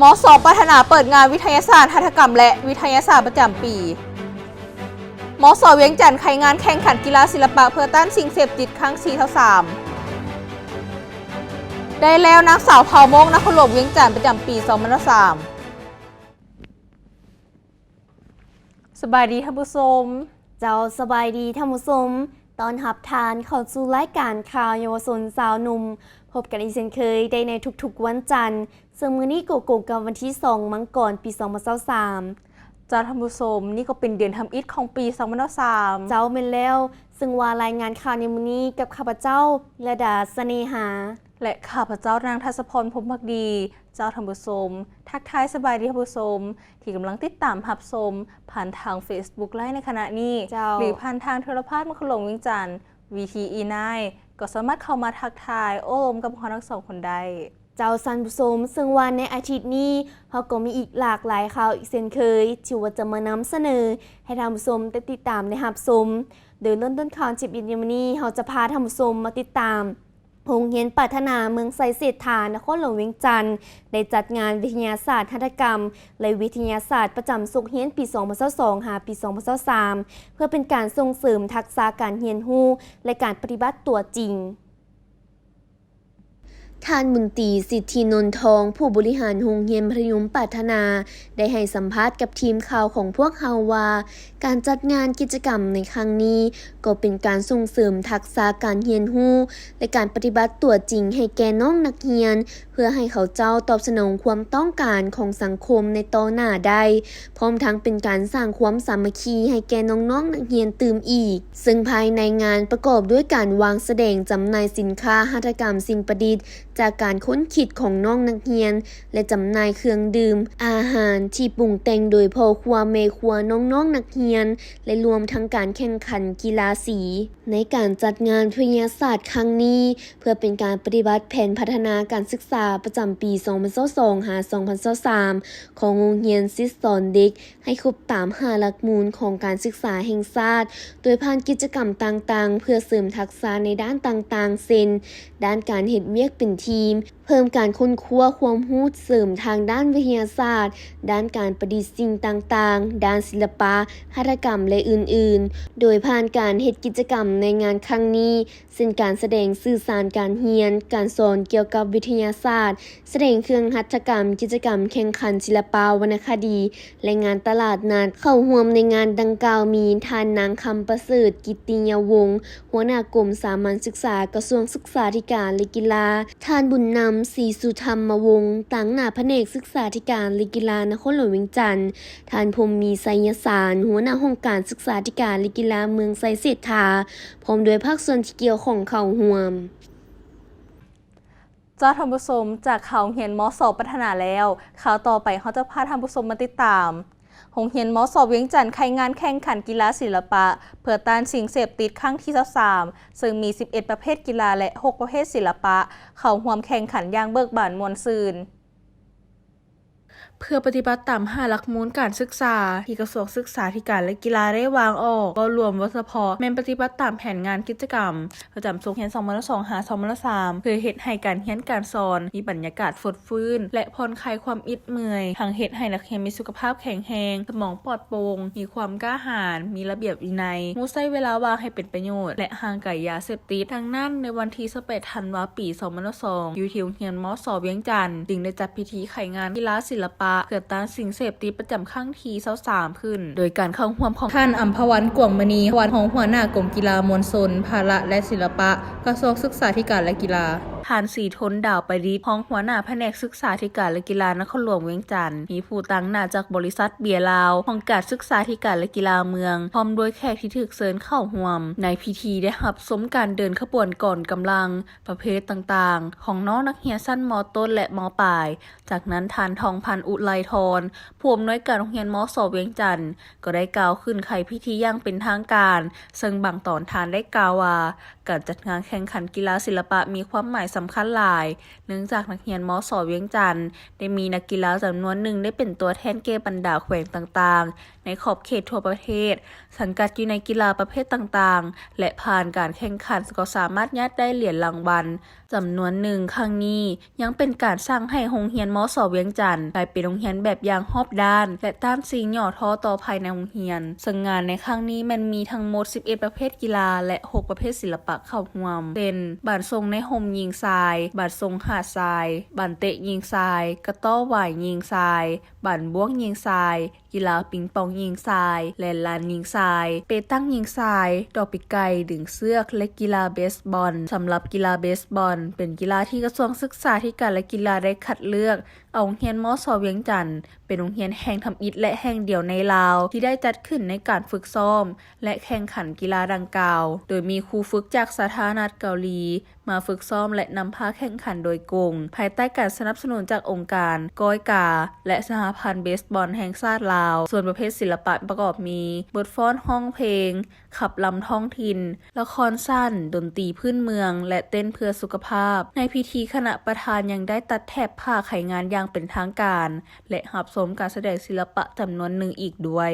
ມສ ປາຖະໜາເປີດງານວິທະຍາສາດຫັດຖະກຳ ແລະ ວິທະຍາສາດປະຈຳປີ. ມສ ວຽງຈັນໄຂງານແຂ່ງຂັນກິລາສິລະປະເພື່ອຕ້ານສິ່ງເສບຕິດຄັ້ງທີຊາວສາມ ໄດ້ແລ້ວນາງສາວເຜົ່າມົ້ງ ນະຄອນຫຼວງວຽງຈັນ ປະຈຳປີສອງພັນຊາວສາມ. ສະບາຍດີທ່ານຜູ້ຊົມ. ເຈົ້າ ສະບາຍດີທ່ານຜູ້ຊົມ. ຕ້ອນຮັບທ່ານເຂົ້າສູ່ລາຍການຂ່າວເຍົາວະຊົນຊາວໜຸ່ມ. ພົບກັນອີກເຊັ່ນເຄີຍໄດ້ໃນທຸກໆວັນຈັນ, ເຊິ່ງມື້ນີ້ກໍກົງກັບວັນທີສອງ ມັງກອນ ປີສອງພັນຊາວສາມ. ເຈົ້າທ່ານຜູ້ຊົມ, ນີ້ກໍເປັນເດືອນທຳອິດຂອງປີສອງພັນຊາວສາມ. ເຈົ້າ ແມ່ນແລ້ວ. ເຊິ່ງວ່າລາຍງານຂ່າວໃນມື້ນີ້ກັບຂ້າພະເຈົ້າ ລະດາ ສະເໜຫາ ແລະ ຂ້າພະເຈົ້າ ນາງ ທັດສະພອນ ພົມພັກດີ. ເຈົ້າທ່ານຜູ້ຊົມ, ທັກທາຍສະບາຍດີທ່ານຜູ້ຊົມ ທີ່ກຳລັງຕິດຕາມຮັບຊົມຜ່ານທາງເຟສບຸກໄລຟ໌ໃນຂະນະນີ້ ເຈົ້າ ຫຼື ຜ່ານທາງໂທລະພາບນະຄອນຫຼວງວຽງຈັນ ວີທີອີ ນາຍນ໌ ກໍສາມາດເຂົ້າມາທັກທາຍໂອ້ລົມກັບເຮົາທັງສອງຄົນໄດ້. ເຈົ້າທ່ານຜູ້ຊົມ, ເຊິ່ງວ່າໃນອາທິດນີ້ ເຮົາກໍມີອີກຫຼາກຫຼາຍຂ່າວອີກເຊັ່ນເຄີຍ ທີ່ວ່າຈະມານຳສະເໜີໃຫ້ທ່ານຜູ້ຊົມໄດ້ຕິດຕາມໄດ້ຮັບຊົມ. ໂດຍເລີ່ມຕົ້ນຂ່າວເຈັບອີກໃນມື້ນີ້ ເຮົາຈະພາທ່ານຜູ້ຊົມມາຕິດຕາມ ໂຮງຮຽນປາດຖະໜາເມືອງໄຊເສດຖາ ນະຄອນຫຼວງວຽງຈັນ ໄດ້ຈັດງານວິທະຍາສາດຫັດຖະກຳ ແລະ ວິທະຍາສາດປະຈຳສົກຮຽນປີສອງພັນຊາວສອງ ຫາ ປີສອງພັນຊາວສາມ ເພື່ອເປັນການສົ່ງເສີມທັກສະການຮຽນຮູ້ ແລະ ການປະຕິບັດຕົວຈິງ. ທ່ານ ບຸນຕີ ສິດທິນົນທອງ ຜູ້ບໍລິຫານໂຮງຮຽນມັດທະຍົມປາດຖະໜາ ໄດ້ໃຫ້ສຳພາດກັບທີມຂ່າວຂອງພວກເຮົາວ່າ ການຈັດງານກິດຈະກຳໃນຄັ້ງນີ້ ກໍເປັນການສົ່ງເສີມທັກສະການຮຽນຮູ້ ແລະ ການປະຕິບັດຕົວຈິງໃຫ້ແກ່ນ້ອງນັກຮຽນ ເພື່ອໃຫ້ເຂົາເຈົ້າຕອບສະໜອງຄວາມຕ້ອງການຂອງສັງຄົມໃນຕໍ່ໜ້າໄດ້, ພ້ອມທັງເປັນການສ້າງຄວາມສາມັກຄີໃຫ້ແກ່ນ້ອງໆນັກຮຽນຕື່ມອີກ. ເຊິ່ງພາຍໃນງານປະກອບດ້ວຍການວາງສະແດງຈຳໜ່າຍສິນຄ້າຫັດຖະກຳສິ່ງປະດິດຈາກການຄົ້ນຄິດຂອງນ້ອງນັກຮຽນ ແລະ ຈຳໜ່າຍເຄື່ອງດື່ມ, ອາຫານທີ່ປຸງແຕ່ງໂດຍພໍ່ຄົວ, ແມ່ຄົວ, ນ້ອງໆນັກຮຽນ ແລະ ລວມທັງການແຂ່ງຂັນກິລາສີ. ໃນການຈັດງານວິທະຍາສາດຄັ້ງນີ້ ເພື່ອເປັນການປະຕິບັດແຜນພັດທະນາການສຶກສາປະຈຳປີສອງພັນຊາວສອງ ຫາ ສອງພັນຊາວສາມ ຂອງໂຮງຮຽນສິດສອນເດັກ ໃຫ້ຄົບຕາມຫ້າຫຼັກມູນຂອງການສຶກສາແຫ່ງຊາດ ໂດຍຜ່ານກິດຈະກຳຕ່າງໆ ເພື່ອເສີມທັກສະໃນດ້ານຕ່າງໆ ເຊັ່ນ ດ້ານການເຮັດວຽກເປັນທີມ, ເພີ່ມການຄົ້ນຄວ້າຄວາມຮູ້ເສີມທາງດ້ານວິທະຍາສາດ, ດ້ານການປະດິດສິ່ງຕ່າງໆ, ດ້ານສິລະປະ, ຫັດຖະກຳ ແລະ ອື່ນໆ. ໂດຍຜ່ານການເຮັດກິດຈະກຳໃນງານຄັ້ງນີ້ ເຊັ່ນ ການສະແດງສື່ສານການຮຽນການສອນກ່ຽວກັບວິທະຍາສາດ, ສະແດງເຄື່ອງຫັດຖະກຳ, ກິດຈະກຳແຂ່ງຂັນສິລະປະວັນນະຄະດີ ແລະ ງານຕະຫຼາດນັດ. ເຂົ້າຮ່ວມໃນງານດັ່ງກ່າວມີ ທ່ານ ນາງ ຄຳປະເສີດ ກິດຕິຍະວົງ ຫົວໜ້າກົມສາມັນສຶກສາ ກະຊວງສຶກສາທິການ ແລະ ກິລາ, ທ່ານ ບຸນນຳ ສີສຸທຳມະວົງ ຕາງໜ້າພະແນກສຶກສາທິການ ແລະ ກິລາ ນະຄອນຫຼວງວຽງຈັນ, ທ່ານ ພົມມີ ໄຊຍະສານ ຫົວໜ້າຫ້ອງການສຶກສາທິການ ແລະ ກິລາເມືອງໄຊເສດຖາ ພ້ອມດ້ວຍພາກສ່ວນທີ່ກ່ຽວຂ້ອງເຂົ້າຮ່ວມ. ເຈົ້າທ່ານຜູ້ຊົມ, ຈາກຂ່າວໂຮງຮຽນ ມສ ປາດຖະໜາແລ້ວ, ຂ່າວຕໍ່ໄປເຮົາຈະພາທ່ານຜູ້ຊົມມາຕິດຕາມ ໂຮງຮຽນ ມສ ວຽງຈັນ ໄຂງານແຂ່ງຂັນກິລາສິລະປະ ເພື່ອຕ້ານສິ່ງເສບຕິດຄັ້ງທີຊາວສາມ ເຊິ່ງມີສິບເອັດປະເພດກິລາ ແລະ ຫົກປະເພດສິລະປະ ເຂົ້າຮ່ວມແຂ່ງຂັນຢ່າງເບີກບານມ່ວນຊື່ນ. ເພື່ອປະຕິບັດຕາມຫ້າຫຼັກມູນການສຶກສາ ທີ່ກະຊວງສຶກສາທິການ ແລະ ກິລາໄດ້ວາງອອກ, ເວົ້າລວມ, ເວົ້າສະເພາະ, ແມ່ນປະຕິບັດຕາມແຜນງານກິດຈະກຳ ປະຈຳສົກຮຽນສອງພັນຊາວສອງ ຫາ ສອງພັນຊາວສາມ ເພື່ອເຮັດໃຫ້ການຮຽນການສອນມີບັນຍາກາດຟົດຟື້ນ ແລະ ຜ່ອນຄາຍຄວາມອິດເມື່ອຍ, ທັງເຮັດໃຫ້ນັກຮຽນມີສຸຂະພາບແຂງແຮງ, ສະໝອງປອດໂປ່ງ, ມີຄວາມກ້າຫານ, ມີລະບຽບວິໄນ, ຮູ້ໃຊ້ເວລາວ່າງໃຫ້ເປັນປະໂຫຍດ ແລະ ຫ່າງໄກຢາເສບຕິດ. ດັ່ງນັ້ນ, ໃນວັນທີຊາວແປດ ທັນວາ ປີສອງພັນຊາວສອງ ຢູ່ທີ່ໂຮງຮຽນ ມສ ວຽງຈັນ ຈຶ່ງໄດ້ຈັດພິທີໄຂງານກິລາສິລະປະ ເພື່ອຕ້ານສິ່ງເສບຕິດປະຈຳຄັ້ງທີຊາວສາມ ຂຶ້ນ ໂດຍການເຂົ້າຮ່ວມຂອງທ່ານ ອຳພະວັນ ກວາງມະນີ ຮອງຫົວໜ້າກົມກິລາມວນຊົນ, ພະລະ ແລະ ສິລະປະ ກະຊວງສຶກສາທິການ ແລະ ກິລາ, ທ່ານ ສີທົນ ດາວປະດິດ ຮອງຫົວໜ້າພະແນກສຶກສາທິການ ແລະ ກິລາ ນະຄອນຫຼວງວຽງຈັນ, ມີຜູ້ຕາງໜ້າຈາກບໍລິສັດເບຍລາວ, ຫ້ອງການສຶກສາທິການ ແລະ ກິລາເມືອງ, ພ້ອມດ້ວຍແຂກທີ່ຖືກເຊີນເຂົ້າຮ່ວມ. ໃນພິທີໄດ້ຮັບຊົມການເດີນຂະບວນກອງກຳລັງ ປະເພດຕ່າງໆ ຂອງນ້ອງນັກຮຽນຊັ້ນ ມ.ຕົ້ນ ແລະ ມ.ປາຍ. ຈາກນັ້ນ ທ່ານ ທອງພັນ ອຸໄລທອນ ຜູ້ອຳນວຍການໂຮງຮຽນ ມສ ວຽງຈັນ ກໍໄດ້ກ່າວຂຶ້ນໄຂພິທີຢ່າງເປັນທາງການ, ເຊິ່ງບາງຕອນທ່ານໄດ້ກ່າວວ່າ ການຈັດງານແຂ່ ຂ່ງຂັນກິລາສິລະປະມີຄວາມໝາຍສຳຄັນຫຼາຍ, ເນື່ອງຈາກນັກຮຽນ ມສ ວຽງຈັນ ໄດ້ມີນັກກິລາຈຳນວນໜຶ່ງໄດ້ເປັນຕົວແທນແກ່ບັນດາແຂວງຕ່າງໆ ໃນຂອບເຂດທົ່ວປະເທດ, ສັງກັດຢູ່ໃນກິລາປະເພດຕ່າງໆ ແລະ ຜ່ານການແຂ່ງຂັນກໍສາມາດຍາດໄດ້ຫຼຽນລາງວັນຈຳນວນໜຶ່ງ. ຄັ້ງນີ້ຍັງເປັນການສ້າງໃຫ້ໂຮງຮຽນ ມສ ວຽງຈັນ ກາຍເປັນໂຮງຮຽນແບບຢ່າງຮອບດ້ານ ແລະ ຕ້ານສິ່ງຫຍໍ້ທໍ້ຕໍ່ພາຍໃນໂຮງຮຽນ. ເຊິ່ງງານໃນຄັ້ງນີ້ແມ່ນມີທັງໝົດສິບເອັດປະເພດກິລາ ແລະ ຫົກປະເພດສິລະປະເຂົ້າຮ່ວມ ເຊັ່ນ ບານສົ່ງໃນຮົ່ມຍິງຊາຍ, ບານສົ່ງຫາດຊາຍ, ບານເຕະຍິງຊາຍ, ກະຕໍ້ຫວາຍຍິງຊາຍ, ບານບ້ວງຍິງຊາຍ, ກິລາປິງປອງຍິງຊາຍ, ແລ່ນລານຍິງຊາຍ, ເປຕັງຍິງຊາຍ, ດອກປີກໄກ່ດຶງເຊືອກ ແລະ ກິລາເບສບອນ. ສຳລັບກິລາເບສບອນ ເປັນກິລາທີ່ກະຊວງສຶກສາທິການ ແລະ ກິລາໄດ້ຄັດເລືອກເອົາໂຮງຮຽນ ມສ ວຽງຈັນ ເປັນໂຮງຮຽນແຫ່ງທຳອິດ ແລະ ແຫ່ງດຽວໃນລາວ ທີ່ໄດ້ຈັດຂຶ້ນໃນການຝຶກຊ້ອມ ແລະ ແຂ່ງຂັນກິລາດັ່ງກ່າວ, ໂດຍມີຄູຝຶກຈາກສາທາລະນະລັດເກົາຫຼີ ມາຝຶກຊ້ອມ ແລະ ນຳພາແຂ່ງຂັນໂດຍກົງ ພາຍໃຕ້ການສະໜັບສະໜູນຈາກອົງການກອຍກາ ແລະ ສະຫະພັນເບສບອນແຫ່ງຊາດລາວ. ສ່ວນປະເພດສິລະປະປະກອບມີ ບົດຟ້ອນຮ້ອງເພງ, ຂັບລຳທ້ອງຖິ່ນ, ລະຄອນສັ້ນ, ດົນຕີພື້ນເມືອງ ແລະ ເຕັ້ນເພື່ອສຸຂະພາບ. ໃນພິທີ ຄະນະປະທານຍັງໄດ້ຕັດແຖບຜ້າໄຂງານຢ່າງເປັນທາງການ ແລະ ຮັບຊົມການສະແດງສິລະປະຈຳນວນໜຶ່ງອີກດ້ວຍ.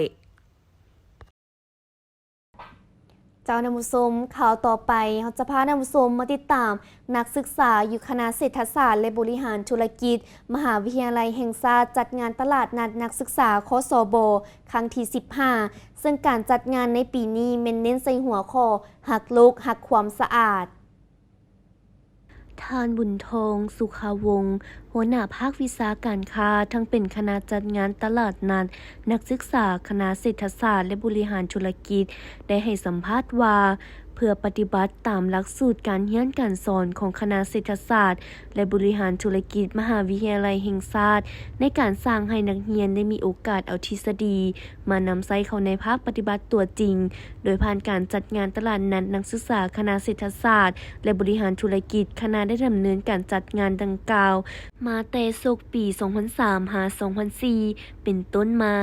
ເຈົ້າທ່ານຜູ້ຊົມ, ຂ່າວຕໍ່ໄປ ເຮົາຈະພາທ່ານຜູ້ຊົມມາຕິດຕາມ ນັກສຶກສາຢູ່ຄະນະເສດຖະສາດ ແລະ ບໍລິຫານທຸລະກິດ ມະຫາວິທະຍາໄລແຫ່ງຊາດ ຈັດງານຕະຫຼາດນັດນັກສຶກສາ ຄສບ ຄັ້ງທີສິບຫ້າ ເຊິ່ງການຈັດງານໃນປີນີ້ແມ່ນເນັ້ນໃສ່ຫົວຂໍ້ ຮັກໂລກ, ຮັກຄວາມສະອາດ. ທ່ານ ບຸນທອງ ສຸຂາວົງ ຫົວໜ້າພາກວິຊາການຄ້າ ທັງເປັນຄະນະຈັດງານຕະຫຼາດນັດນັກສຶກສາ ຄະນະເສດຖະສາດ ແລະ ບໍລິຫານທຸລະກິດ ໄດ້ໃຫ້ສຳພາດວ່າ ເພື່ອປະຕິບັດຕາມຫຼັກສູດການຮຽນການສອນຂອງຄະນະເສດຖະສາດ ແລະ ບໍລິຫານທຸລະກິດ ມະຫາວິທະຍາໄລແຫ່ງຊາດ ໃນການສ້າງໃຫ້ນັກຮຽນໄດ້ມີໂອກາດເອົາທິດສະດີ ມານຳໃຊ້ເຂົ້າໃນພາກປະຕິບັດຕົວຈິງ, ໂດຍຜ່ານການຈັດງານຕະຫຼາດນັດນັກສຶກສາຄະນະເສດຖະສາດ ແລະ ບໍລິຫານທຸລະກິດ, ຄະນະໄດ້ດຳເນີນການຈັດງານດັ່ງກ່າວມາແຕ່ສົກປີສອງພັນສາມຫາສອງພັນສີ່ເປັນຕົ້ນມາ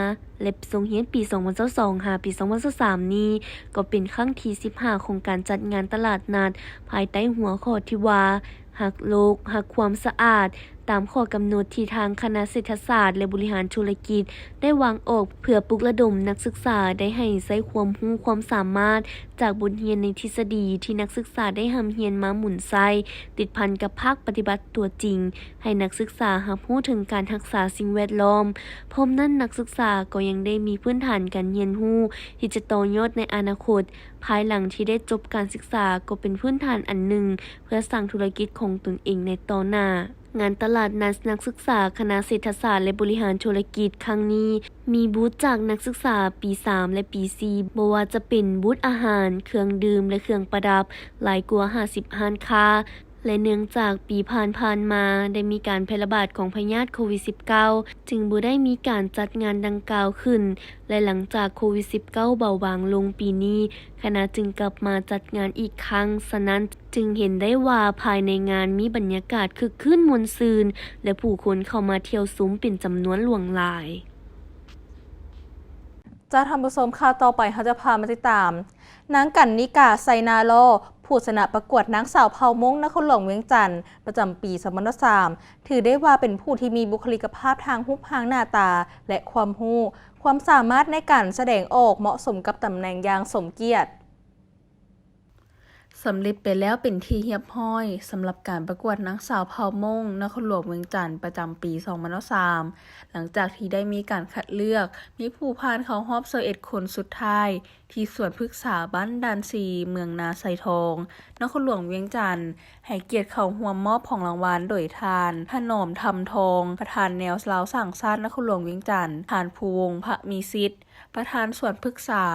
ແລະ ສົກຮຽນປີສອງພັນຊາວສອງຫາປີສອງພັນຊາວສາມນີ້ ກໍເປັນຄັ້ງທີສິບຫ້າຂອງການຈັດງານຕະຫຼາດນັດ ພາຍໃຕ້ຫົວຂໍ້ທີ່ວ່າ ຮັກໂລກ, ຮັກຄວາມສະອາດ ຕາມຂໍ້ກຳນົດທີ່ທາງຄະນະເສດຖະສາດ ແລະ ບໍລິຫານທຸລະກິດ ໄດ້ວາງອອກເພື່ອປຸກລະດົມນັກສຶກສາໄດ້ໃຫ້ໃຊ້ຄວາມຮູ້ຄວາມສາມາດຈາກບົດຮຽນໃນທິດສະດີທີ່ນັກສຶກສາໄດ້ຮ່ຳຮຽນມາໝູນໃຊ້ ຕິດພັນກັບພາກປະຕິບັດຕົວຈິງ ໃຫ້ນັກສຶກສາຮັບຮູ້ເຖິງການຮັກສາສິ່ງແວດລ້ອມ. ພ້ອມນັ້ນ, ນັກສຶກສາກໍຍັງໄດ້ມີພື້ນຖານການຮຽນຮູ້ທີ່ຈະຕໍ່ຍອດໃນອະນາຄົດ ພາຍຫຼັງທີ່ໄດ້ຈົບການສຶກສາ ກໍເປັນພື້ນຖານອັນໜຶ່ງ ເພື່ອສ້າງທຸລະກິດຂອງຕົນເອງໃນຕໍ່ໜ້າ. ງານຕະຫຼາດນັດນັກສຶກສາຄະນະເສດຖະສາດ ແລະ ບໍລິຫານທຸລະກິດຄັ້ງນີ້ ມີບູດຈາກນັກສຶກສາປີສາມ ແລະ ປີສີ່ ບໍ່ວ່າຈະເປັນບູດອາຫານ, ເຄື່ອງດື່ມ ແລະ ເຄື່ອງປະດັບ ຫຼາຍກວ່າຫ້າສິບຮ້ານຄ້າ ແລະ ເນື່ອງຈາກປີຜ່ານໆມາໄດ້ມີການແຜ່ລະບາດຂອງພະຍາດໂຄວິດສິບເກົ້າ ຈຶ່ງບໍ່ໄດ້ມີການຈັດງານດັ່ງກ່າວຂຶ້ນ ແລະ ຫຼັງຈາກໂຄວິດສິບເກົ້າເບົາບາງລົງປີນີ້ ຄະນະຈຶ່ງກັບມາຈັດງານອີກຄັ້ງ. ສະນັ້ນ, ຈຶ່ງເຫັນໄດ້ວ່າພາຍໃນງານມີບັນຍາກາດຄຶກຄື້ນມ່ວນຊື່ນ ແລະ ຜູ້ຄົນເຂົ້າມາທ່ຽວຊົມເປັນຈຳນວນຫຼວງຫຼາຍ. ເຈົ້າທ່ານຜູ້ຊົມ, ຂ່າວຕໍ່ໄປເຮົາຈະພາມາຕິດຕາມ ນາງ ກັນນິກາ ໄຊນາລໍ ຜູ້ຊະນະປະກວດນາງສາວເຜົ່າມົ້ງນະຄອນຫຼວງວຽງຈັນ ປະຈຳປີສອງພັນຊາວສາມ ຖືໄດ້ວ່າເປັນຜູ້ທີ່ມີບຸກຄະລິກະພາບທາງຮູບຮ່າງໜ້າຕາ ແລະ ຄວາມຮູ້, ຄວາມສາມາດໃນການສະແດງອອກ ເໝາະສົມກັບຕຳແໜ່ງຢ່າງສົມກຽດ. ສຳເລັດໄປແລ້ວເປັນທີ່ຮຽບຮ້ອຍ ສຳລັບການປະກວດນາງສາວເຜົ່າມົ້ງນະຄອນຫຼວງວຽງຈັນ ປະຈຳປີສອງພັນຊາວສາມ ຫຼັງຈາກທີ່ໄດ້ມີການຄັດເລືອກ ມີຜູ້ຜ່ານເຂົ້າຮອບຊາວເອັດຄົນສຸດທ້າຍ ທີ່ສວນພຶກສາບ້ານດ່ານສີ່ ເມືອງນາຊາຍທອງ ນະຄອນຫຼວງວຽງຈັນ ໃຫ້ກຽດເຂົ້າຮ່ວມມອບຂອງລາງວັນໂດຍທ່ານ ຖະໜອມ ທຳທອງ ປະທານແນວລາວສ້າງຊາດນະຄອນຫຼວງວຽງຈັນ, ທ່ານ ພູວົງ ພະມີສິດ ປະທານສວນພຶກສາ,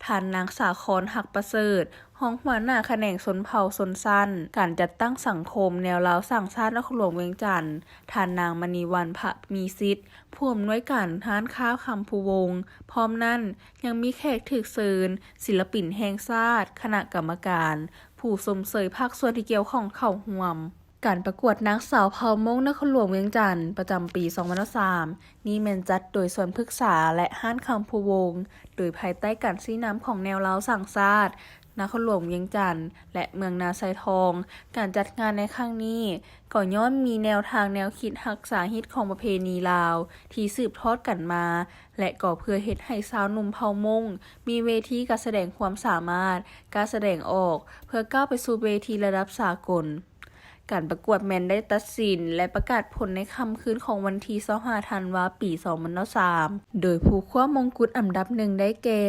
ທ່ານນາງ ສາຄອນ ຮັກປະເສີດ ຮອງຫົວໜ້າຂະແໜງຊົນເຜົ່າຊົນຊັ້ນ ການຈັດຕັ້ງສັງຄົມແນວລາວສ້າງຊາດນະຄອນຫຼວງວຽງຈັນ, ທ່ານນາງ ມະນີວັນ ພະມີສິດ ຜູ້ອຳນວຍການຮ້ານຄ້າຄຳພູວົງ. ພ້ອມນັ້ນ, ຍັງມີແຂກຖືກເຊີນ, ສິລະປິນແຫ່ງຊາດ, ຄະນະກຳມະການ, ຜູ້ຊົມເຊີຍພາກສ່ວນທີ່ກ່ຽວຂ້ອງເຂົ້າຮ່ວມ. ການປະກວດນາງສາວເຜົ່າມົ້ງນະຄອນຫຼວງວຽງຈັນ ປະຈຳປີສອງພັນຊາວສາມ ນີ້ແມ່ນຈັດໂດຍສວນພຶກສາ ແລະ ຮ້ານຄຳພູວົງ ໂດຍພາຍໃຕ້ການຊີ້ນຳຂອງແນວລາວສ້າງຊາດ ນະຄອນຫຼວງວຽງຈັນ ແລະ ເມືອງນາຊາຍທອງ. ການຈັດງານໃນຄັ້ງນີ້ ກໍຍ້ອນມີແນວທາງແນວຄິດຮັກສາຮີດຄອງປະເພນີລາວທີ່ສືບທອດກັນມາ ແລະ ກໍເພື່ອເຮັດໃຫ້ຊາວໜຸ່ມເຜົ່າມົ້ງມີເວທີການສະແດງຄວາມສາມາດ, ການສະແດງອອກ ເພື່ອກ້າວໄປສູ່ເວທີລະດັບສາກົນ. ການປະກວດແມ່ນໄດ້ຕັດສິນ ແລະ ປະກາດຜົນໃນຄ່ຳຄືນຂອງວັນທີຊາວຫ້າ ທັນວາ ປີສອງພັນຊາວສາມ ໂດຍຜູ້ຄວ້າມງກຸດອັນດັບໜຶ່ງໄດ້ແກ່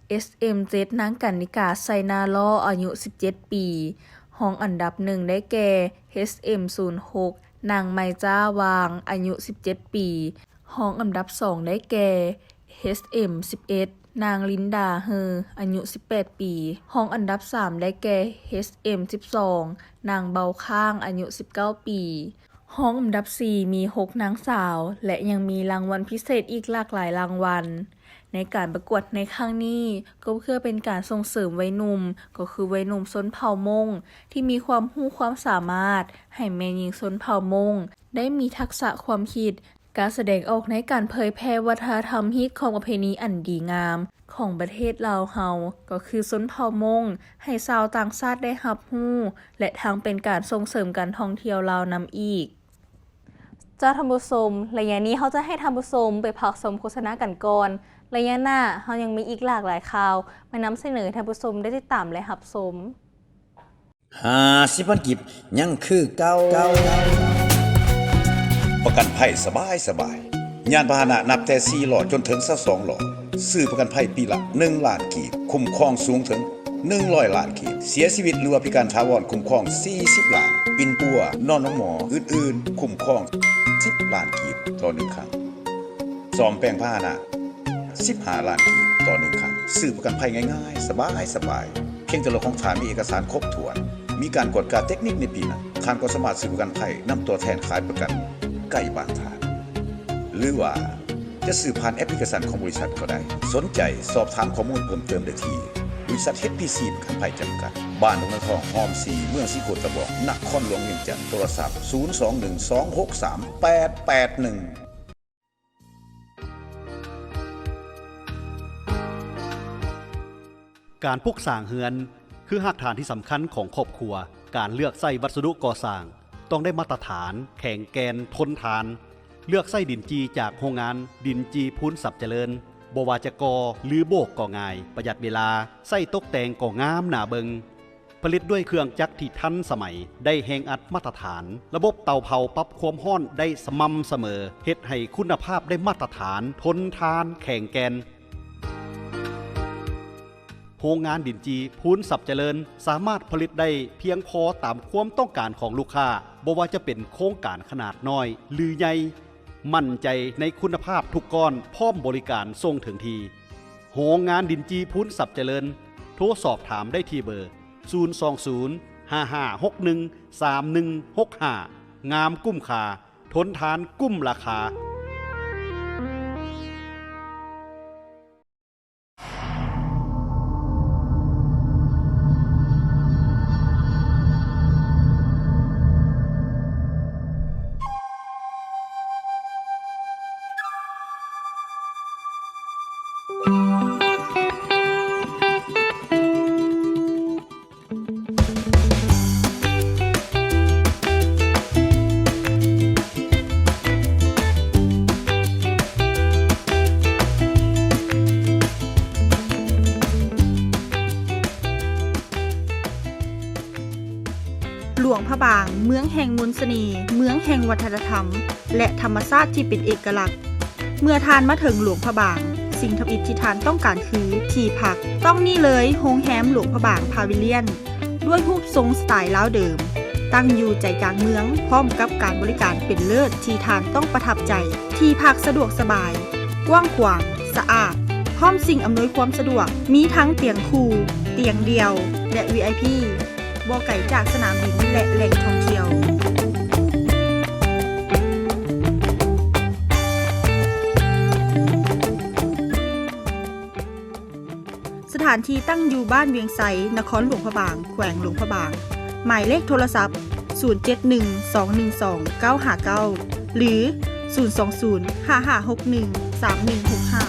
ເອສເອັມເຈັດ ນາງ ກັນນິກາ ໄຊນາລໍ ອາຍຸສິບເຈັດປີ, ຮອງອັນດັບໜຶ່ງໄດ້ແກ່ ເອສເອັມສູນຫົກ ນາງ ໄມຈ້າ ວາງ ອາຍຸສິບເຈັດປີ, ຮອງອັນດັບສອງໄດ້ແກ່ ເອສເອັມສິບເອັດ ນາງ ລິນດາ ເຮີ ອາຍຸສິບແປດປີ, ຮອງອັນດັບສາມໄດ້ແກ່ ເອສເອັມສິບສອງ ນາງ ເບົາຄ້າງ ອາຍຸສິບເກົ້າປີ. ຮອງອັນດັບສີ່ມີຫົກນາງສາວ ແລະ ຍັງມີລາງວັນພິເສດອີກຫຼາກຫຼາຍລາງວັນ. ໃນການປະກວດໃນຄັ້ງນີ້ ກໍເພື່ອເປັນການສົ່ງເສີມໄວໜຸ່ມ, ກໍຄືໄວໜຸ່ມຊົນເຜົ່າມົ້ງ ທີ່ມີຄວາມຮູ້ຄວາມສາມາດ, ໃຫ້ແມ່ຍິງຊົນເຜົ່າມົ້ງໄດ້ມີທັກສະຄວາມຄິດ, ການສະແດງອອກໃນການເຜີຍແຜ່ວັດທະນະທຳຮີດຄອງປະເພນີອັນດີງາມຂອງປະເທດລາວເຮົາ ກໍຄືຊົນເຜົ່າມົ້ງ ໃຫ້ຊາວຕ່າງຊາດໄດ້ຮັບຮູ້ ແລະ ທັງເປັນການສົ່ງເສີມການທ່ອງທ່ຽວລາວນຳອີກ. ເຈົ້າທ່ານຜູ້ຊົມ, ໄລຍະນີ້ເຮົາຈະໃຫ້ທ່ານຜູ້ຊົມໄປພັກຊົມໂຄສະນາກັນກ່ອນ. ໄລຍະໜ້າເຮົາຍັງມີອີກຫຼາກຫຼາຍຂ່າວມານຳສະເໜີໃຫ້ທ່ານຜູ້ຊົມໄດ້ຕິດຕາມ ແລະ ຮັບຊົມ. ຫ້າສິບພັນກີບ ຍັງຄືເກົ່າ. ປະກັນໄພສະບາຍສະບາຍ. ຍານພາຫະນະນັບແຕ່ສີ່ລໍ້ຈົນເຖິງຊາວສອງລໍ້ ຊື້ປະກັນໄພປີລະໜຶ່ງລ້ານກີບ, ຄຸ້ມຄອງສູງເຖິງໜຶ່ງຮ້ອຍລ້ານກີບ. ເສຍຊີວິດ ຫຼືວ່າພິການຖາວອນ ຄຸ້ມຄອງສີ່ສິບລ້ານ. ປິ່ນປົວ, ນອນໂຮງໝໍ ອື່ນໆ ຄຸ້ມຄອງສິບລ້ານກີບຕໍ່ໜຶ່ງຄັ້ງ. ສ້ອມແປງພາຫະນະ ສິບຫ້າລ້ານກີບຕໍ່ໜຶ່ງຄັ້ງ. ຊື້ປະກັນໄພງ່າຍໆ ສະບາຍໆ. ພຽງແຕ່ລົດຂອງທ່ານມີເອກະສານຄົບຖ້ວນ, ມີການກວດກາເຕັກນິກໃນປີນັ້ນ, ທ່ານກໍສາມາດຊື້ປະກັນໄພນຳຕົວແທນຂາຍປະກັນໃກ້ບ້ານທ່ານ. ຫຼືວ່າຈະຊື້ຜ່ານແອັບພລິເຄຊັນຂອງບໍລິສັດກໍໄດ້. ສົນໃຈສອບຖາມຂໍ້ມູນເພີ່ມເຕີມໄດ້ທີ່ ບໍລິສັດ ເອສ ພີ ຊີ ປະກັນໄພຈຳກັດ, ບ້ານດົງນາທອງ ຮ່ອມສີ່ ເມືອງສີໂຄດຕະບອງ ນະຄອນຫຼວງວຽງຈັນ. ໂທລະສັບ ສູນສອງໜຶ່ງສອງຫົກສາມແປດແປດໜຶ່ງ. ການປຸກສ້າງເຮືອນ ຄືຮາກຖານທີ່ສຳຄັນຂອງຄອບຄົວ. ການເລືອກໃຊ້ວັດສະດຸກໍ່ສ້າງຕ້ອງໄດ້ມາດຕະຖານ, ແຂງແກ່ນ, ທົນທານ. ເລືອກໃຊ້ດິນຈີ່ຈາກໂຮງງານດິນຈີ່ພູນຊັບຈະເລີນ. ບໍ່ວ່າຈະກໍ່ ຫຼື ໂບກກໍງ່າຍ, ປະຢັດເວລາ, ໃຊ້ຕົກແຕ່ງກໍງາມໜ້າເບິ່ງ. ຜະລິດດ້ວຍເຄື່ອງຈັກທີ່ທັນສະໄໝ, ໄດ້ແຮງອັດມາດຕະຖານ, ລະບົບເຕົາເຜົາປັບຄວາມຮ້ອນໄດ້ສະໝ່ຳສະເໝີ, ເຮັດໃຫ້ຄຸນນະພາບໄດ້ມາດຕະຖານ, ທົນທານ, ແຂງແກ່ນ. ໂຮງງານດິນຈີ່ພູນຊັບຈະເລີນ ສາມາດຜະລິດໄດ້ພຽງພໍຕາມຄວາມຕ້ອງການຂອງລູກຄ້າ, ບໍ່ວ່າຈະເປັນໂຄງການຂະໜາດນ້ອຍ ຫຼື ໃຫຍ່. ໝັ້ນໃຈໃນຄຸນນະພາບທຸກກ້ອນ, ພ້ອມບໍລິການສົ່ງເຖິງທີ່. ໂຮງງານດິນຈີ່ພູນຊັບຈະເລີນ. ໂທສອບຖາມໄດ້ທີ່ເບີ ສູນສອງສູນ ຫ້າຫ້າຫົກໜຶ່ງ ສາມໜຶ່ງຫົກຫ້າ. ງາມກຸ້ມຄ່າ, ທົນທານກຸ້ມລາຄາ. ຫຼວງພະບາງ, ເມືອງແຫ່ງມົນສະເໜ່, ເມືອງແຫ່ງວັດທະນະທຳ ແລະ ທຳມະຊາດທີ່ເປັນເອກະລັກ. ເມື່ອທ່ານມາເຖິງຫຼວງພະບາງ, ສິ່ງທຳອິດທີ່ທ່ານຕ້ອງການຄືທີ່ພັກ. ຕ້ອງນີ້ເລີຍ, ໂຮງແຮມຫຼວງພະບາງພາວິລຽນ, ດ້ວຍຮູບຊົງສະໄຕລາວເດີມ, ຕັ້ງຢູ່ໃຈກາງເມືອງ, ພ້ອມກັບການບໍລິການເປັນເລີດທີ່ທ່ານຕ້ອງປະທັບໃຈ. ທີ່ພັກສະດວກສະບາຍ, ກວ້າງຂວາງ, ສະອາດ, ພ້ອມສິ່ງອຳນວຍຄວາມສະດວກ, ມີທັງຕຽງຄູ່, ຕຽງດ່ຽວ ແລະ ວີໄອພີ. ບໍ່ໄກຈາກສະໜາມບິນ ແລະ ແຫຼ່ງທ່ອງທ່ຽວ. ສະຖານທີ່ຕັ້ງຢູ່ບ້ານວຽງໄຊ, ນະຄອນຫຼວງພະບາງ, ແຂວງຫຼວງພະບາງ. ໝາຍເລກໂທລະສັບ ສູນເຈັດໜຶ່ງ ສອງໜຶ່ງສອງ ເກົ້າຫ້າເກົ້າ ຫຼື ສູນສອງສູນ ຫ້າຫ້າຫົກໜຶ່ງ ສາມໜຶ່ງຫົກຫ້າ.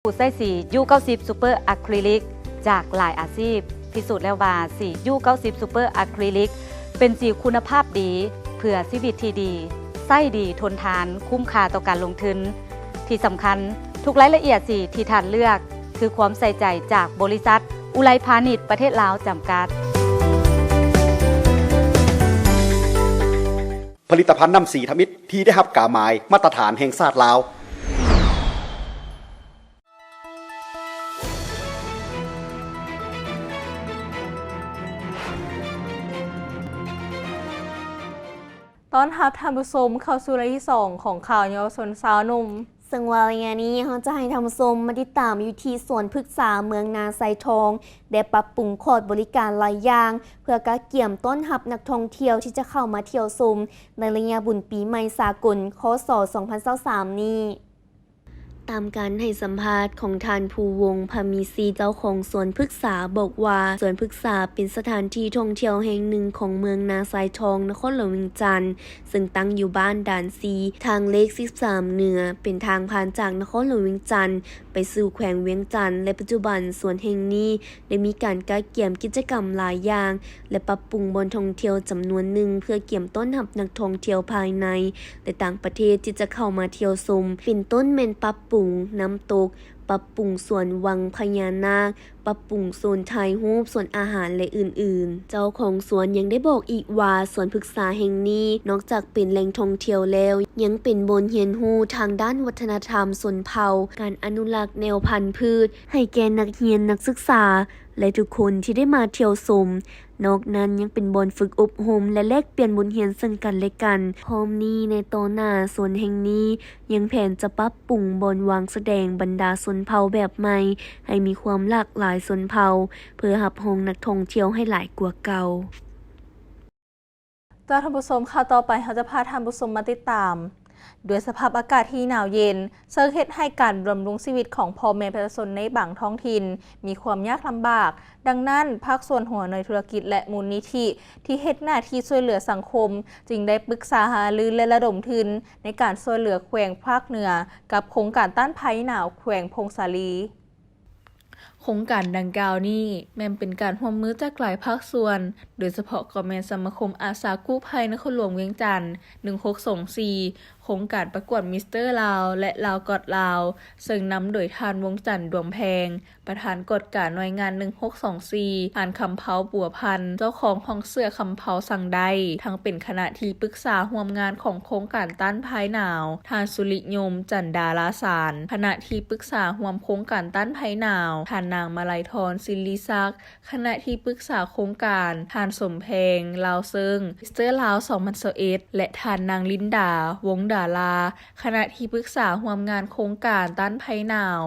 ຜູ້ໃຊ້ສີຢູເກົ້າສິບ Super Acrylic ຈາກຫຼາຍອາຊີບ ພິສູດແລ້ວວ່າສີຢູເກົ້າສິບ Super Acrylic ເປັນສີຄຸນນະພາບດີ ເພື່ອຊີວິດທີ່ດີ, ໃຊ້ດີ, ທົນທານ, ຄຸ້ມຄ່າຕໍ່ການລົງທຶນ. ທີ່ສຳຄັນ, ທຸກລາຍລະອຽດສີທີ່ທ່ານເລືອກ ຄືຄວາມໃສ່ໃຈຈາກບໍລິສັດ ອຸໄລພານິດ ປະເທດລາວ ຈຳກັດ. ຜະລິດຕະພັນນ້ຳສີທຳອິດທີ່ໄດ້ຮັບກາໝາຍມາດຕະຖານແຫ່ງຊາດລາວ. ຕ້ອນຮັບທ່ານຜູ້ຊົມເຂົ້າສູ່ລາຍທີສອງຂອງຂ່າວເຍົາວະຊົນຊາວໜຸ່ມ. ເຊິ່ງວ່າໄລຍະນີ້ເຮົາຈະໃຫ້ທ່ານຜູ້ຊົມມາຕິດຕາມຢູ່ທີ່ສວນພຶກສາເມືອງນາຊາຍທອງ ໄດ້ປັບປຸງຄອດບໍລິການຫຼາຍຢ່າງ ເພື່ອກະກຽມຕ້ອນຮັບນັກທ່ອງທ່ຽວທີ່ຈະເຂົ້າມາທ່ຽວຊົມໃນໄລຍະບຸນປີໃໝ່ສາກົນ ຄ.ສ. ສອງພັນຊາວສາມນີ້. ຕາມການໃຫ້ສຳພາດຂອງທ່ານ ພູວົງ ພະມີສີ ເຈົ້າຂອງສວນພຶກສາ ບອກວ່າ ສວນພຶກສາເປັນສະຖານທີ່ທ່ອງທ່ຽວແຫ່ງໜຶ່ງຂອງເມືອງນາຊາຍທອງ ນະຄອນຫຼວງວຽງຈັນ ເຊິ່ງຕັ້ງຢູ່ບ້ານດ່ານສີ່ ທາງເລກສິບສາມເໜືອ ເປັນທາງຜ່ານຈາກນະຄອນຫຼວງວຽງຈັນໄປສູ່ແຂວງວຽງຈັນ ແລະ ປັດຈຸບັນສວນແຫ່ງນີ້ໄດ້ມີການກະກຽມກິດຈະກຳຫຼາຍຢ່າງ ແລະ ປັບປຸງບ່ອນທ່ອງທ່ຽວຈຳນວນໜຶ່ງ ເພື່ອກຽມຕ້ອນຮັບນັກທ່ອງທ່ຽວພາຍໃນ ແລະ ຕ່າງປະເທດທີ່ຈະເຂົ້າມາທ່ຽວຊົມ ເປັນຕົ້ນແມ່ນປັບປຸງນ້ຳຕົກ, ປັບປຸງສວນວັງພະຍານາກ, ປັບປຸງໂຊນຖ່າຍຮູບ, ສວນອາຫານ ແລະ ອື່ນໆ. ເຈົ້າຂອງສວນຍັງໄດ້ບອກອີກວ່າ ສວນພຶກສາແຫ່ງນີ້ ນອກຈາກເປັນແຫຼ່ງທ່ອງທ່ຽວແລ້ວ ຍັງເປັນບ່ອນຮຽນຮູ້ທາງດ້ານວັດທະນະທຳຊົນເຜົ່າ, ການອະນຸລັກແນວພັນພືດໃຫ້ແກ່ນັກຮຽນ, ນັກສຶກສາ ແລະ ທຸກຄົນທີ່ໄດ້ມາທ່ຽວຊົມ. ນອກນັ້ນຍັງເປັນບ່ອນຝຶກອົບຮົມ ແລະ ແລກປ່ຽນບົດຮຽນເຊິ່ງກັນ ແລະ ກັນ. ພ້ອມນີ້ໃນຕໍ່ໜ້າ ສວນແຫ່ງນີ້ຍັງແຜນຈະປັບປຸງບ່ອນວາງສະແດງບັນດາຊົນເຜົ່າແບບໃໝ່ ໃຫ້ມີຄວາມຫຼາກຫຼາຍຊົນເຜົ່າ ເພື່ອຮັບຮອງນັກທ່ອງທ່ຽວໃຫ້ຫຼາຍກວ່າເກົ່າ. ເຈົ້າທ່ານຜູ້ຊົມ, ຂ່າວຕໍ່ໄປເຮົາຈະພາທ່ານຜູ້ຊົມມາຕິດຕາມ ດ້ວຍສະພາບອາກາດທີ່ໜາວເຢັນ ເຊິ່ງເຮັດໃຫ້ການດຳລົງຊີວິດຂອງພໍ່ແມ່ປະຊາຊົນໃນບາງທ້ອງຖິ່ນມີຄວາມຍາກລຳບາກ. ດັ່ງນັ້ນ, ພາກສ່ວນຫົວໜ່ວຍທຸລະກິດ ແລະ ມູນນິທິທີ່ເຮັດໜ້າທີ່ຊ່ວຍເຫຼືອສັງຄົມ ຈຶ່ງໄດ້ປຶກສາຫາລື ແລະ ລະດົມທຶນໃນການຊ່ວຍເຫຼືອແຂວງພາກເໜືອ ກັບໂຄງການຕ້ານໄພໜາວແຂວງຜົ້ງສາລີ. ໂຄງການດັ່ງກ່າວນີ້ແມ່ນເປັນການຮ່ວມມືຈາກຫຼາຍພາກສ່ວນ, ໂດຍສະເພາະກໍແມ່ນສະມາຄົມອາສາກູ້ໄພນະຄອນຫຼວງວຽງຈັນ ໜຶ່ງຫົກສອງສີ່, ໂຄງການປະກວດມິສເຕີລາວ ແລະ Laos Got Lao ເຊິ່ງນຳໂດຍທ່ານ ວົງຈັນ ດວງແພງ ປະທານກວດກາໜ່ວຍງານ ໜຶ່ງຫົກສອງສີ່, ທ່ານ ຄຳເພົາ ບົວພັນ ເຈົ້າຂອງຫ້ອງເສື້ອຄຳເພົາສັ່ງໄດ້, ທັງເປັນຄະນະທີ່ປຶກສາຮ່ວມງານຂອງໂຄງການຕ້ານໄພໜາວ, ທ່ານ ສຸລິຍົມ ຈັນດາລາສານ ຄະນະທີ່ປຶກສາຮ່ວມໂຄງການຕ້ານໄພໜາວ, ທ່ານນາງ ມາໄລທອນ ສິລິສັກ ຄະນະທີ່ປຶກສາໂຄງການ, ທ່ານ ສົມແພງ ລາວເຊິ່ງ ມິສເຕີລາວ ສອງພັນຊາວເອັດ ແລະ ທ່ານນາງ ລິນດາ ວົງດາລາ ຄະນະທີ່ປຶກສາຮ່ວມງານໂຄງການຕ້ານໄພໜາວ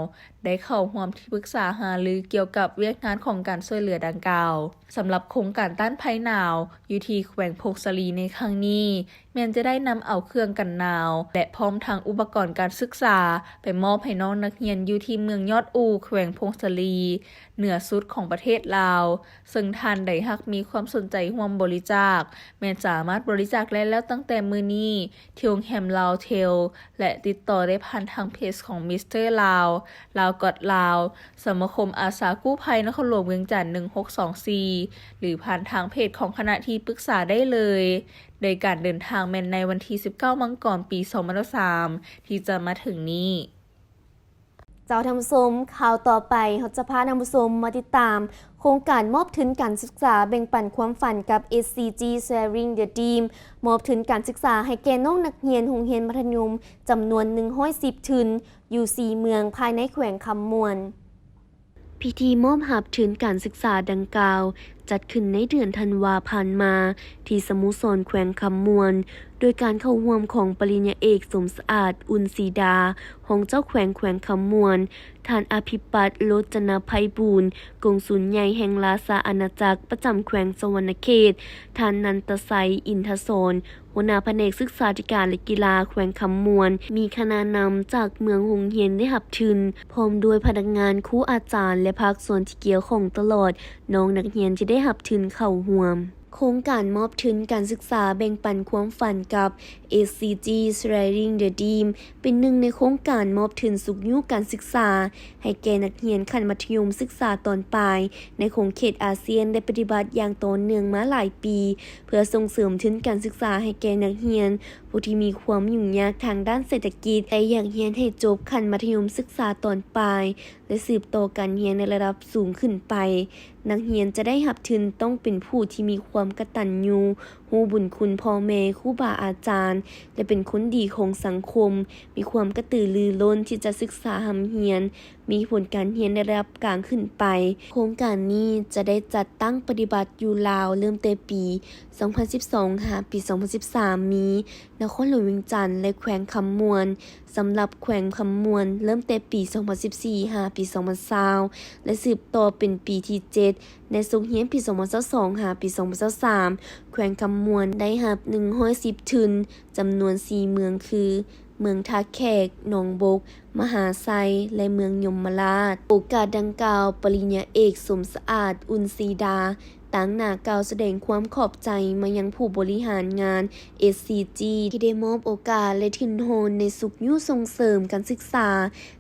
ໄດ້ເຂົ້າຮ່ວມທີ່ປຶກສາຫາລືກ່ຽວກັບວຽກງານຂອງການຊ່ວຍເຫຼືອດັ່ງກ່າວ. ສຳລັບໂຄງການຕ້ານໄພໜາວຢູ່ທີ່ແຂວງຜົ້ງສາລີໃນຄັ້ງນີ້ ແມ່ນຈະໄດ້ນຳເອົາເຄື່ອງກັນໜາວ ແລະ ພ້ອມທັງອຸປະກອນການສຶກສາ ໄປມອບໃຫ້ນ້ອງນັກຮຽນຢູ່ທີ່ເມືອງຍອດອູ ແຂວງຜົ້ງສາລີ ເໜືອສຸດຂອງປະເທດລາວ, ເຊິ່ງທ່ານໃດຫາກມີຄວາມສົນໃຈຮ່ວມບໍລິຈາກ ແມ່ນສາມາດບໍລິຈາກໄດ້ແລ້ວຕັ້ງແຕ່ມື້ນີ້ ທີ່ໂຮງແຮມລາວເທວ ແລະ ຕິດຕໍ່ໄດ້ຜ່ານທາງເພຈຂອງມິສເຕີລາວ, Laos Got Lao, ສະມາຄົມອາສາກູ້ໄພນະຄອນຫຼວງວຽງຈັນ ໜຶ່ງຫົກສອງສີ່ ຫຼື ຜ່ານທາງເພຈຂອງຄະນະທີ່ປຶກສາໄດ້ເລີຍ, ໂດຍການເດີນທາງແມ່ນໃນວັນທີສິບເກົ້າ ມັງກອນ ປີສອງພັນຊາວສາມ ທີ່ຈະມາເຖິງນີ້. ເຈົ້າທ່ານຜູ້ຊົມ, ຂ່າວຕໍ່ໄປເຮົາຈະພາທ່ານຜູ້ຊົມມາຕິດຕາມໂຄງການມອບທຶນການສຶກສາແບ່ງປັນຄວາມຝັນກັບ SCG Sharing the Dream ມອບທຶນການສຶກສາໃຫ້ແກ່ນ້ອງນັກຮຽນໂຮງຮຽນມັດທະຍົມຈຳນວນໜຶ່ງຮ້ອຍສິບທຶນ ຢູ່ສີ່ເມືອງພາຍໃນແຂວງຄຳມ່ວນ. ພິທີມອບຮັບທຶນການສຶກສາດັ່ງກ່າວ ຈັດຂຶ້ນໃນເດືອນທັນວາຜ່ານມາ ທີ່ສະໂມສອນແຂວງຄຳມ່ວນ ໂດຍການເຂົ້າຮ່ວມຂອງປະລິນຍາເອກ ສົມສະອາດ ອຸ່ນສີດາ ຮອງເຈົ້າແຂວງແຂວງຄຳມ່ວນ, ທ່ານ ອະພິປັດ ໂລດຈະນະໄພບູນ ກົງສຸນໃຫຍ່ແຫ່ງລາຊາອານາຈັກປະຈຳແຂວງສະຫວັນນະເຂດ, ທ່ານ ນັນຕະໄຊ ອິນທະສອນ ຫົວໜ້າພະແນກສຶກສາທິການ ແລະ ກິລາແຂວງຄຳມ່ວນ, ມີຄະນະນຳຈາກເມືອງໂຮງຮຽນໄດ້ຮັບທຶນ, ພ້ອມດ້ວຍພະນັກງານ, ຄູອາຈານ ແລະ ພາກສ່ວນທີ່ກ່ຽວຂ້ອງຕະຫຼອດ ນ້ອງນັກຮຽນທີ່ໄດ້ຮັບທຶນເຂົ້າຮ່ວມ. ໂຄງການມອບທຶນການສຶກສາແບ່ງປັນຄວາມຝັນກັບ ເອສຊີຈີ Sharing the Dream ເປັນໜຶ່ງໃນໂຄງການມອບທຶນຊຸກຍູ້ການສຶກສາໃຫ້ແກ່ນັກຮຽນຂັ້ນມັດທະຍົມສຶກສາຕອນປາຍໃນຂົງເຂດອາຊຽນ ໄດ້ປະຕິບັດຢ່າງຕໍ່ເນື່ອງມາຫຼາຍປີ ເພື່ອສົ່ງເສີມທຶນການສຶກສາໃຫ້ແກ່ນັກຮຽນຜູ້ທີ່ມີຄວາມຫຍຸ້ງຍາກທາງດ້ານເສດຖະກິດ ແຕ່ຢາກຮຽນໃຫ້ຈົບຂັ້ນມັດທະຍົມສຶກສາຕອນປາຍ ແລະ ສືບຕໍ່ການຮຽນໃນລະດັບສູງຂຶ້ນໄປ. ນັກຮຽນຈະໄດ້ຮັບທຶນຕ້ອງເປັນຜູ້ທີ່ມີຄວາມກະຕັນຍູ ຮູ້ບຸນຄຸນພໍ່ແມ່, ຄູບາອາຈານ ແລະ ເປັນຄົນດີຂອງສັງຄົມ, ມີຄວາມກະຕືລືລົ້ນທີ່ຈະສຶກສາຮ່ຳຮຽນ, ມີຜົນການຮຽນໃນລະດັບກາງຂຶ້ນໄປ. ໂຄງການນີ້ຈະໄດ້ຈັດຕັ້ງປະຕິບັດຢູ່ລາວເລີ່ມແຕ່ປີສອງພັນສິບສອງ ຫາປີສອງພັນສິບສາມ ມີນະຄອນຫຼວງວຽງຈັນ ແລະ ແຂວງຄຳມ່ວນ. ສຳລັບແຂວງຄຳມ່ວນ ເລີ່ມແຕ່ປີສອງພັນສິບສີ່ ຫາປີສອງພັນຊາວ ແລະ ສືບຕໍ່ເປັນປີທີເຈັດ ໃນສົກຮຽນປີສອງພັນຊາວສອງ ຫາປີສອງພັນຊາວສາມ ແຂວງຄຳມ່ວນໄດ້ຮັບໜຶ່ງຮ້ອຍສິບທຶນ ຈຳນວນສີ່ເມືອງຄື ເມືອງທ່າແຂກ, ໜອງບົກ, ມະຫາໄຊ ແລະ ເມືອງຍົມມະລາດ. ໂອກາດດັ່ງກ່າວ, ປະລິນຍາເອກ ສົມສະອາດ ອຸ່ນສີດາ ຕາງໜ້າກ່າວສະແດງຄວາມຂອບໃຈມາຍັງຜູ້ບໍລິຫານງານ ເອສຊີຈີ ທີ່ໄດ້ມອບໂອກາດ ແລະ ທຶນຮອນໃນຊຸກຍູ້ສົ່ງເສີມການສຶກສາ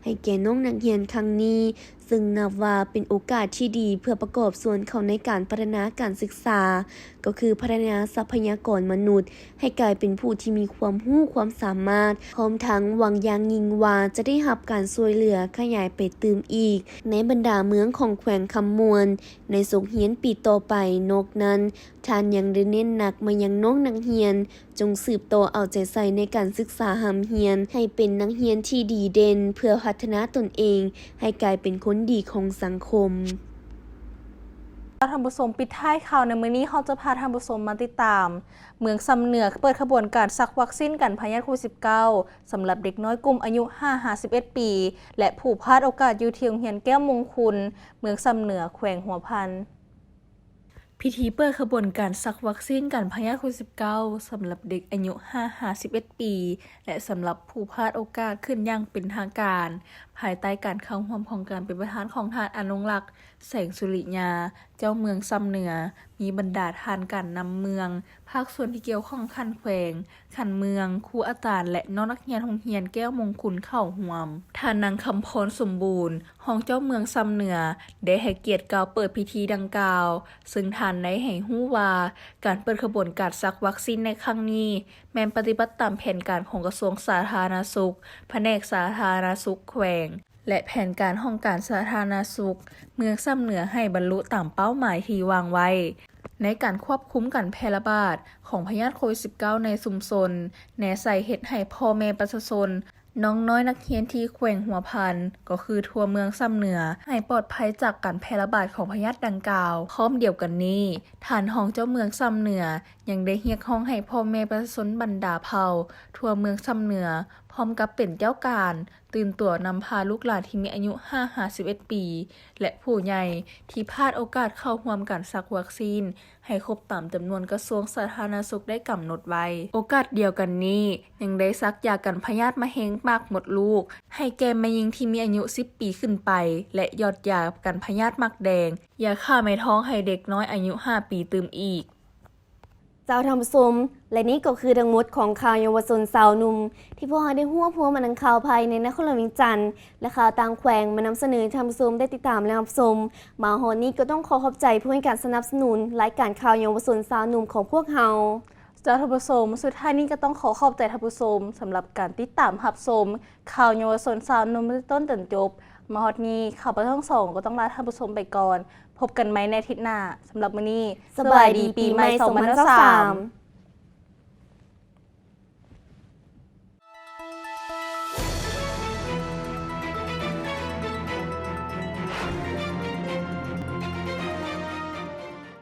ໃຫ້ແກ່ນ້ອງນັກຮຽນຄັ້ງນີ້, ເຊິ່ງນັບວ່າເປັນໂອກາດທີ່ດີເພື່ອປະກອບສ່ວນເຂົ້າໃນການພັດທະນາການສຶກສາ, ກໍຄືພັດທະນາຊັບພະຍາກອນມະນຸດ ໃຫ້ກາຍເປັນຜູ້ທີ່ມີຄວາມຮູ້ຄວາມສາມາດ, ພ້ອມທັງຫວັງຢ່າງຍິ່ງວ່າຈະໄດ້ຮັບການຊ່ວຍເຫຼືອຂະຫຍາຍໄປຕື່ມອີກ ໃນບັນດາເມືອງຂອງແຂວງຄຳມ່ວນ ໃນສົກຮຽນປີຕໍ່ໄປ. ນອກນັ້ນ, ທ່ານຍັງໄດ້ເນັ້ນໜັກມາຍັງນ້ອງນັກຮຽນ ຈົ່ງສືບຕໍ່ເອົາໃຈໃສ່ໃນການສຶກສາຮ່ຳຮຽນ ໃຫ້ເປັນນັກຮຽນທີ່ດີເດັ່ນ ເພື່ອພັດທະນາຕົນເອງໃຫ້ກາຍເປັນຄົນດີຂອງສັງຄົມ. ແລ້ວທ່ານຜູ້ຊົມ, ປິດທ້າຍຂ່າວໃນມື້ນີ້ ເຮົາຈະພາທ່ານຜູ້ຊົມມາຕິດຕາມ ເມືອງຊຳເໜືອເປີດຂະບວນການສັກວັກຊີນກັນພະຍາດໂຄວິດສິບເກົ້າ ສຳລັບເດັກນ້ອຍກຸ່ມອາຍຸຫ້າຫາສິບເອັດປີ ແລະ ຜູ້ພາດໂອກາດຢູ່ທີ່ໂຮງຮຽນແກ້ວມົງຄຸນ ເມືອງຊຳເໜືອ ແຂວງຫົວພັນ. ພິທີເປີດຂະບວນການສັກວັກຊີນກັນພະຍາດໂຄວິດສິບເກົ້າ ສຳລັບເດັກອາຍຸຫ້າຫາສິບເອັດປີ ແລະ ສຳລັບຜູ້ພາດໂອກາດຂຶ້ນຢ່າງເປັນທາງການ ພາຍໃຕ້ການເຂົ້າຮ່ວມຂອງການເປັນປະທານຂອງທ່ານ ອະນຸລັກ ແສງສຸລິຍາ ເຈົ້າເມືອງຊຳເໜືອ, ມີບັນດາທ່ານການນຳເມືອງ, ພາກສ່ວນທີ່ກ່ຽວຂ້ອງຂັ້ນແຂວງ, ຂັ້ນເມືອງ, ຄູອາຈານ ແລະ ນ້ອງນັກຮຽນໂຮງຮຽນແກ້ວມົງຄຸນເຂົ້າຮ່ວມ. ທ່ານນາງ ຄຳພອນ ສົມບູນ ຮອງເຈົ້າເມືອງຊຳເໜືອ ໄດ້ໃຫ້ກຽດກ່າວເປີດພິທີດັ່ງກ່າວ, ເຊິ່ງທ່ານໄດ້ໃຫ້ຮູ້ວ່າ ການເປີດຂະບວນການສັກວັກຊີນໃນຄັ້ງນີ້ ແມ່ນປະຕິບັດຕາມແຜນການຂອງກະຊວງສາທາລະນະສຸກ, ພະແນກສາທາລະນະສຸກແຂວງ ແລະ ແຜນການຫ້ອງການສາທາລະນະສຸກເມືອງຊຳເໜືອ ໃຫ້ບັນລຸຕາມເປົ້າໝາຍທີ່ວາງໄວ້ ໃນການຄວບຄຸມການແຜ່ລະບາດຂອງພະຍາດໂຄວິດສິບເກົ້າໃນຊຸມຊົນ, ແນໃສ່ເຮັດໃຫ້ພໍ່ແມ່ປະຊາຊົນ, ນ້ອງນ້ອຍນັກຮຽນທີ່ແຂວງຫົວພັນ ກໍຄືທົ່ວເມືອງຊຳເໜືອ ໃຫ້ປອດໄພຈາກການແຜ່ລະບາດຂອງພະຍາດດັ່ງກ່າວ. ພ້ອມດຽວກັນນີ້, ທ່ານຮອງເຈົ້າເມືອງຊຳເໜືອ ຍັງໄດ້ຮຽກຮ້ອງໃຫ້ພໍ່ແມ່ປະຊາຊົນບັນດາເຜົ່າທົ່ວເມືອງຊຳເໜືອ ພ້ອມກັບເປັນເຈົ້າການ ຕື່ນຕົວນຳພາລູກຫຼານທີ່ມີອາຍຸຫ້າຫາສິບເອັດປີ ແລະ ຜູ້ໃຫຍ່ທີ່ພາດໂອກາດເຂົ້າຮ່ວມການສັກວັກຊີນ ໃຫ້ຄົບຕາມຈຳນວນກະຊວງສາທາລະນະສຸກໄດ້ກຳນົດໄວ້. ໂອກາດດຽວກັນນີ້ ຍັງໄດ້ສັກຢາກັນພະຍາດມະເຮັງປາກມົດລູກ ໃຫ້ແກ່ແມ່ຍິງທີ່ມີອາຍຸສິບປີຂຶ້ນໄປ ແລະ ຢອດຢາກັນພະຍາດໝາກແດງ, ຢາຂ້າແມ່ທ້ອງໃຫ້ເດັກນ້ອຍອາຍຸຫ້າປີຕື່ມອີກ. ເຈົ້າທ່ານຜູ້ຊົມ, ແລະ ນີ້ກໍຄືທັງໝົດຂອງຂ່າວເຍົາວະຊົນຊາວໜຸ່ມ ທີ່ພວກເຮົາໄດ້ຮວບຮວມເອົາທັງຂ່າວພາຍໃນນະຄອນຫຼວງວຽງຈັນ ແລະ ຂ່າວຕ່າງແຂວງມານຳສະເໜີໃຫ້ທ່ານຜູ້ຊົມໄດ້ຕິດຕາມ ແລະ ຮັບຊົມ. ມາຮອດນີ້ກໍຕ້ອງຂໍຂອບໃຈຜູ້ໃຫ້ການສະໜັບສະໜູນລາຍການຂ່າວເຍົາວະຊົນຊາວໜຸ່ມຂອງພວກເຮົາ. ເຈົ້າທ່ານຜູ້ຊົມ, ສຸດທ້າຍນີ້ກໍຕ້ອງຂໍຂອບໃຈທ່ານຜູ້ຊົມສຳລັບການຕິດຕາມຮັບຊົມຂ່າວເຍົາວະຊົນຊາວໜຸ່ມຕັ້ງແຕ່ຕົ້ນຈົນຈົບ. ມາຮອດນີ້ ຂ້າພະເຈົ້າທັງສອງກໍຕ້ອງລາທ່ານຜູ້ຊົມໄປກ່ອນ. ພົບກັນໃໝ່ໃນອາທິດໜ້າ. ສຳລັບມື້ນີ້ ສະບາຍດີປີໃໝ່ສອງພັນຊາວສາມ.